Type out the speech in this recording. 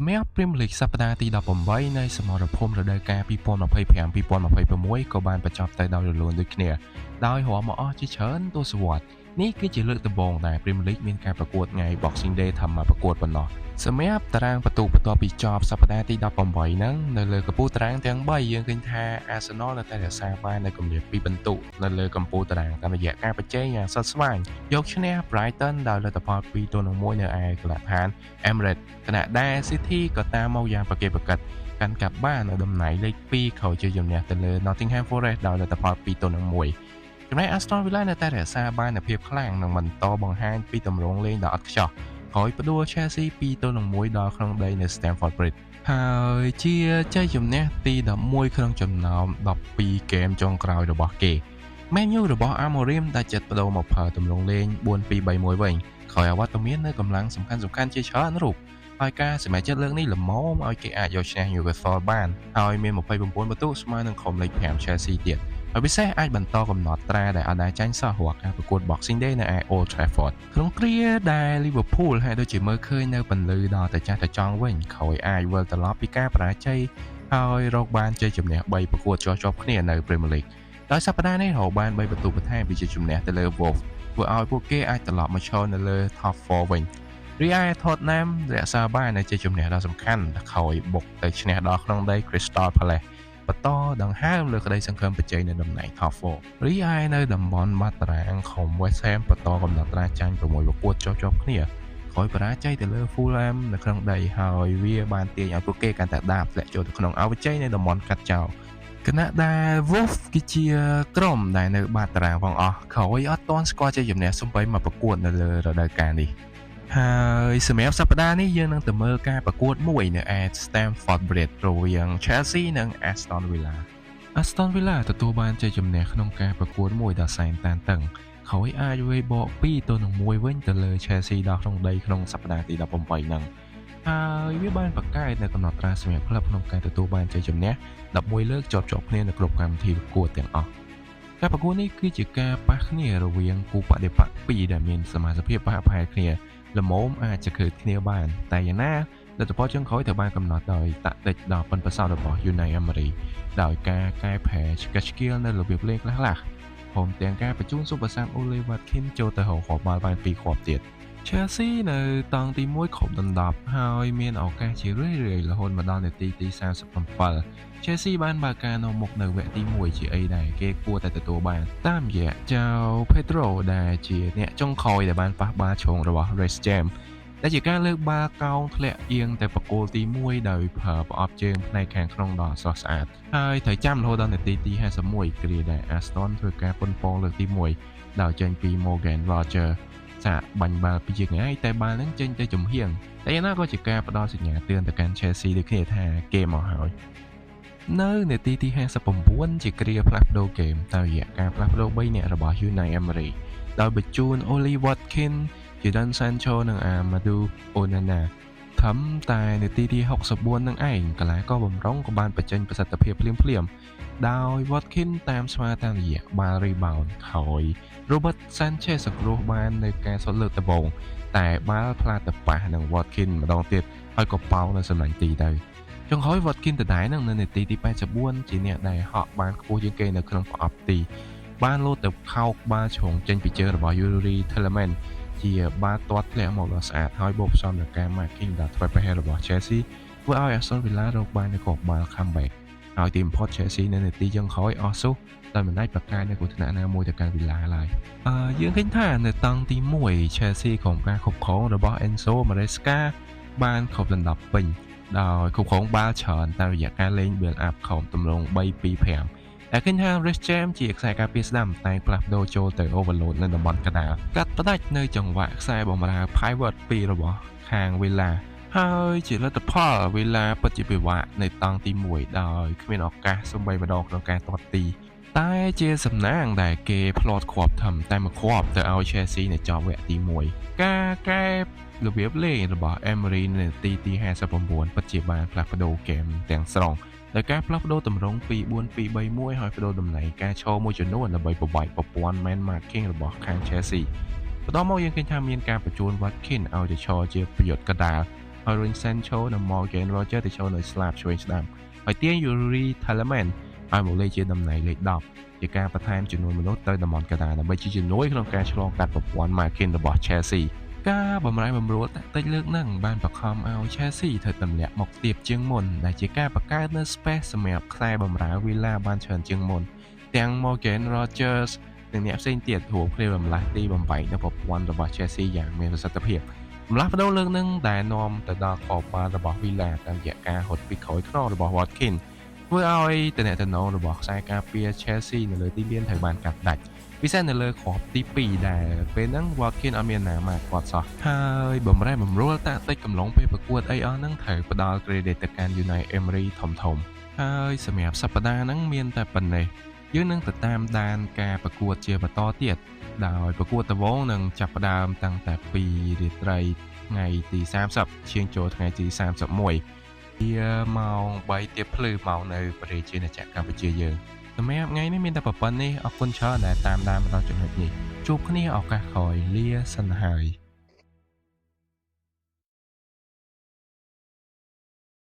សម្រាប់ Premier League សប្តាហ៍ទី18នៃសមរភូមិរដូវកាល2025-2026ក៏បានបញ្ចប់ទៅដោយរលូនដូចគ្នាដោយរាប់មកអស់ជាច្រើនទសវត្សរ៍នេះគឺជាលើកដំបូងដែល Premier League មានការប្រកួតថ្ងៃ Boxing Day ធម្មប្រកួតប៉ុណ្ណោះសម្រាប់តារាងពិន្ទុបន្ទាប់ពីចប់សប្តាហ៍ទី18ហ្នឹងនៅលើកំពូលតារាងទាំង3យើងឃើញថា Arsenal នៅតែរក្សាបាននៅគម្លាត2ពិន្ទុនៅលើកំពូលតារាងតាមរយៈការប្រជែងយ៉ាងស្វិតស្វាញយកឈ្នះ Brighton ដោយលទ្ធផល2-1នៅឯកីឡដ្ឋាន Emirates ខណៈដែល City ក៏តាមមកយ៉ាងប្រកេតប្រកិតកាន់កាប់បាននៅតំណែងលេខ2ក្រោយជ័យជំនះទៅលើ Nottingham Forest ដោយលទ្ធផល2-1ចំណែក Aston Villa នៅតែរក្សាបាននូវភាពខ្លាំងនិងបន្តបង្ហាញពីទម្រង់លេងដ៏ឥតខ្ចោះក្រោយផ្ដួល Chelsea 2-1ដល់ក្នុងដីនៅ Stamford Bridge ហើយជាជ័យជំនះទី11ក្នុងចំណោម12ហ្គេមចុងក្រោយរបស់គេ Man U របស់ Amorim ដែលចិត្តបដូរមកប្រើទម្រង់លេង4-2-3-1វិញក្រោយអវត្តមាននៅកម្លាំងសំខាន់ៗជាច្រើនរូបហើយការសម្រេចចិត្តលើកនេះល្មមឲ្យគេអាចយកឈ្នះ Newcastle បានហើយមាន29ពិន្ទុស្មើនឹងក្រុមលេខ5 Chelsea ទៀតហើយពិសេសអាចបន្តកំណត់ត្រាដែលអត់ដែលចាញ់សោះរាល់ការប្រកួត Boxing Day នៅឯ Old Trafford ក្នុងគ្រាដែល Liverpool ហាក់ដូចជាមើលឃើញនៅពន្លឺដល់តែចាស់តែចង់វិញក្រោយអាចវិលត្រឡប់ពីការបរាជ័យហើយរកបានជ័យជំនះ3ប្រកួតជាប់ៗគ្នានៅ Premier League ដោយសប្តាហ៍នេះរកបាន3ពិន្ទុបន្ថែមពីជ័យជំនះទៅលើ Wolves ធ្វើឲ្យពួកគេអាចត្រឡប់មកឈរនៅលើ Top 4វិញរីឯ Tottenham រក្សាបាននៅជ័យជំនះដ៏សំខាន់ក្រោយបុកទៅឈ្នះដល់ក្នុងដី Crystal Palace បន្តដង្ហើមលើក្តីសង្ឃឹមប្រជែងនៅតំណែង Top 4រីឯនៅតំបន់បាត់តារាងក្រុម West Ham បន្តកំណត់ត្រាចាញ់6ប្រកួតជាប់ៗគ្នាក្រោយបរាជ័យទៅលើ Fulham នៅក្នុងដីហើយវាបានទាញឲ្យពួកគេកាន់តែដាបធ្លាក់ចូលទៅក្នុងអវជ័យនៃតំបន់កាត់ចោលខណៈដែល Wolves គឺជាក្រុមដែលនៅបាតតារាងផងអស់ក្រោយអត់ទាន់ស្គាល់ជ័យជំនះសូម្បីមកប្រកួតនៅលើរដូវកាលនេះហើយសម្រាប់សប្តាហ៍នេះយើងនឹងទៅមើលការប្រកួតមួយនៅឯ Stamford Bridge រវាង Chelsea និង Aston Villa។ Aston Villa ទទួលបានជ័យជំនះក្នុងការប្រកួតមួយដ៏សែនតានតឹងក្រោយអាចវាយបក2-1វិញទៅលើ Chelsea ដល់ក្នុងដីក្នុងសប្តាហ៍ទី18ហ្នឹងហើយវាបានបង្កើតនៅកំណត់ត្រាសម្រាប់ក្លឹបក្នុងការទទួលបានជ័យជំនះ11លើកជាប់ជាប់គ្នានៅគ្រប់កម្មវិធីប្រកួតទាំងអស់ការប្រកួតនេះគឺជាការប៉ះគ្នារវាងគូបដិបក្ខពីរដែលមានសមាជិកភាពប្រហាក់ប្រហែលគ្នាល្មមអាចจะឃើញគ្នាបានតែយ៉ាងណាលទ្ធផលចុងក្រោយត្រូវបានកំណត់ដោយតាក់ទិចដ៏ប៉ិនប្រសប់របស់ Unai Emery ដោយការកែប្រែឆ្កឹះឆ្កៀលនៅរបៀបលេងខ្លះៗព្រមទាំងការបញ្ជូន Super Sub Ollie Watkins ចូលទៅរកគ្រាប់បាល់បានពីរគ្រាប់ទៀត Chelsea នៅតង់ទី1គ្រប់ដណ្ដប់ហើយមានឱកាសជារឿយៗរហូតមកដល់នាទីទី37 Chelsea បានបើកការនាំមុខនៅវគ្គទី1ជាអីដែលគេគួរតែទទួលបានតាមរយៈចៅ Pedro ដែលជាអ្នកចុងក្រោយដែលបានប៉ះបាល់ជ្រុងរបស់ Reece James ដែលជាការលើកបាល់កោងធ្លាក់អៀងទៅបង្គោលទី1ដោយប្រើប្រអប់ជើងផ្នែកខាងក្នុងដ៏ស្រស់ស្អាតហើយត្រូវចាំរហូតដល់នាទីទី51គ្រាដែល Aston ធ្វើការប៉ុនប៉ងលើកទី1ដោយចេញពី Morgan Rogers សាកបាញ់បាល់ពីជាងាយតែបាល់នឹងចេញទៅចំហៀងតែយ៉ាងណាក៏ជាការផ្ដល់សញ្ញាទឿនទៅកាន់ Chelsea ដូចគ្នាថាគេមកហើយនៅនាទីទី59ជាគ្រាផ្លាស់ប្ដូរហ្គេមតាមរយៈការផ្លាស់ប្ដូរ3នាក់របស់ Unai Emery ដោយបញ្ជូន Ollie Watkins, Jadon Sancho និង Amadou Onana ធំតែនាទីទី64នឹងឯងកីឡាករបំរុងក៏បានបញ្ចេញប្រសិទ្ធភាពភ្លាមៗដោយ Watkins តាមស្មើតាមរយៈបាល់ rebound ក្រោយ Robert Sanchez សង្គ្រោះបាននៅការសុទ្ធលើកដំបូងតែបាល់ផ្លាតទៅប៉ះនឹង Watkins ម្ដងទៀតហើយក៏ប៉ោងនៅសំណាញ់ទីទៅចុងក្រោយ Watkins ដដែលនឹងនៅនាទីទី84ជាអ្នកដែលហក់បានខ្ពស់ជាងគេនៅក្នុងប្រអប់ទីបានលោតទៅខោកបាល់ជ្រុងចេញពីជើងរបស់ Youri Tielemans ជាបាល់ទាត់ធ្លាក់មកដ៏ស្អាតហើយបូកផ្សំនឹងការ marking ដ៏ធ្វេសប្រហែសរបស់ Chelsea ធ្វើឲ្យ Aston Villa រកបាននូវគ្រាប់បាល់ comeback ហើយទីបំផុត Chelsea នៅនាទីចុងក្រោយអស់ស៊ុះដោយមិនអាចប្រកែកនៅគ្រោះថ្នាក់ណាមួយទៅកាន់ Villa ឡើយអឺយើងឃើញថានៅតង់ទី1 Chelsea ក្រុមការគ្រប់គ្រងរបស់ Enzo Maresca បានគ្រប់ដណ្ដប់ពេញដោយគ្រប់គ្រងបាល់ច្រើនតាមរយៈការលេង build up ក្រោមទម្រង់3-2-5តែឃើញថា Reece James ជាខ្សែការពារស្ដាំតែងផ្លាស់ប្ដូរចូលទៅ overload នៅតំបន់កណ្ដាលកាត់ផ្ដាច់នៅចង្វាក់ខ្សែបម្រើ pivot ពីរបស់ខាង Villa ហើយជាលទ្ធផល Villa ពិតជាពិបាកនៅតង់ទី1ដោយគ្មានឱកាសសូម្បីម្ដងក្នុងការទាត់ទីតែជាសំណាងដែលគេផ្លាត់គ្រាប់ធំតែមួយគ្រាប់ទៅឲ្យ Chelsea នៅចប់វគ្គទី1ការកែរបៀបលេងរបស់ Emery នៅនាទីទី59ពិតជាបានផ្លាស់ប្ដូរហ្គេមទាំងស្រុងដោយការផ្លាស់ប្ដូរទម្រង់ពី4-2-3-1ហើយប្ដូរតំណែងការឈរមួយចំនួនដើម្បីបំបែកប្រព័ន្ធ man marking របស់ខាង Chelsea បន្ទាប់មកយើងឃើញថាមានការបញ្ជូន Watkins ឲ្យទៅឈរជាប្រយុទ្ធកណ្ដាល ហើយរុញ Sancho និង Morgan Rogers ទៅចូលនៅស្លាបឆ្វេងស្ដាំហើយទាញ Youri Tielemans ឲ្យមកលេងជាតំណែងលេខ10ជាការបន្ថែមចំនួនមនុស្សទៅតំបន់កណ្ដាលដើម្បីជាជំនួយក្នុងការឆ្លងកាត់ប្រព័ន្ធ marking របស់ Chelsea។ ការបំរែបំរួលតាក់ទិចលើកហ្នឹងបានបង្ខំឲ្យ Chelsea ត្រូវទម្លាក់មកទាបជាងមុនដែលជាការបង្កើតនូវ space សម្រាប់ខ្សែបម្រើ Villa បានច្រើនជាងមុនទាំង Morgan Rogers និងអ្នកផ្សេងទៀតរួមគ្នាបំលាស់ទីបំបែកនៅប្រព័ន្ធរបស់ Chelsea យ៉ាងមានប្រសិទ្ធភាពបំលាស់ប្ដូរលើកហ្នឹងដែលនាំទៅដល់គ្រាប់បាល់របស់ Villa តាមរយៈការរត់ពីក្រោយខ្នងរបស់ Watkins ធ្វើឲ្យតំណែងរបស់ខ្សែការពារ Chelsea នៅលើទីលានត្រូវបានកាត់ដាច់ពិសេសនៅលើគ្រាប់ទី2ដែលពេលហ្នឹង Watkins អត់មានណាមកគាត់សោះហើយបំរែបំរួលតាក់ទិចកំឡុងពេលប្រកួតអីអស់ហ្នឹងត្រូវផ្ដល់ credit ទៅកាន់ Unai Emery ធំធំហើយសម្រាប់សប្តាហ៍ហ្នឹងមានតែប៉ុណ្ណេះយើងនឹងទៅតាមដានការប្រកួតជាបន្តទៀតដោយប្រកួតដំបូងនឹងចាប់ផ្ដើមតាំងតែពីរាត្រីថ្ងៃទី30ឈានចូលថ្ងៃទី31វាម៉ោង3ទៀបភ្លឺម៉ោងនៅប្រជាជាណាចក្រកម្ពុជាយើងសម្រាប់ថ្ងៃនេះមានតែប៉ុណ្ណេះអរគុណច្រើនដែលតាមដានមកដល់ចំណុចនេះជួបគ្នាឱកាសក្រោយលាសិនហើយ។